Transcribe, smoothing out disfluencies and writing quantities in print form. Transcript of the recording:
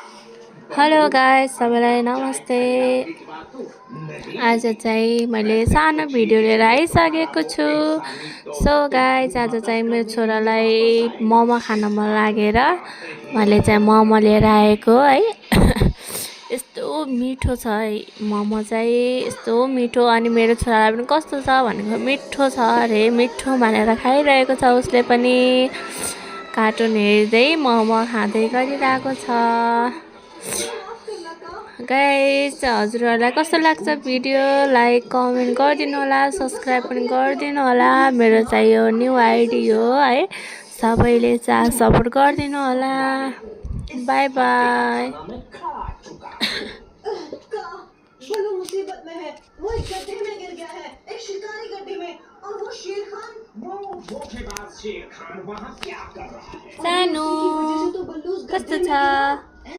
Hello guys, सबैलाई नमस्ते। आज चाहिँ मैले सानो भिडियो लिएर आइसकेको छु। सो गाइस, आज चाहिँ मेरो छोरालाई मोमो खान मन लागेर मैले चाहिँ मोमो लिएर आएको है। यस्तो मिठो छ है मोमो चाहिँ, यस्तो मिठो। अनि मेरो छोरालाई पनि कस्तो छ भनेको मिठो छ अरे, मिठो भनेर खाइरहेको छ उसले पनि। कार्टुन हेर्दै मोमो खाँदै गरिरहेको छ। गाइस, हजुरहरूलाई कस्तो लाग्छ भिडियो? लाइक कमेन्ट गरिदिनु होला, सब्सक्राइब पनि गरिदिनु होला। मेरो चाहिँ यो न्यू आइडी हो है, सबैले चाहिँ सपोर्ट गरिदिनु होला। By by. बल्लू मुसीबत में है। वो एक गड्ढे में गिर गया है, एक शिकारी गड्ढे में, और वो शेर खान, वो धोखेबाज शेर खान वहाँ क्या कर रहा है? सानो किसी वजह से तो बल्लू उस कस्तो गड्ढे में छ? गिरा।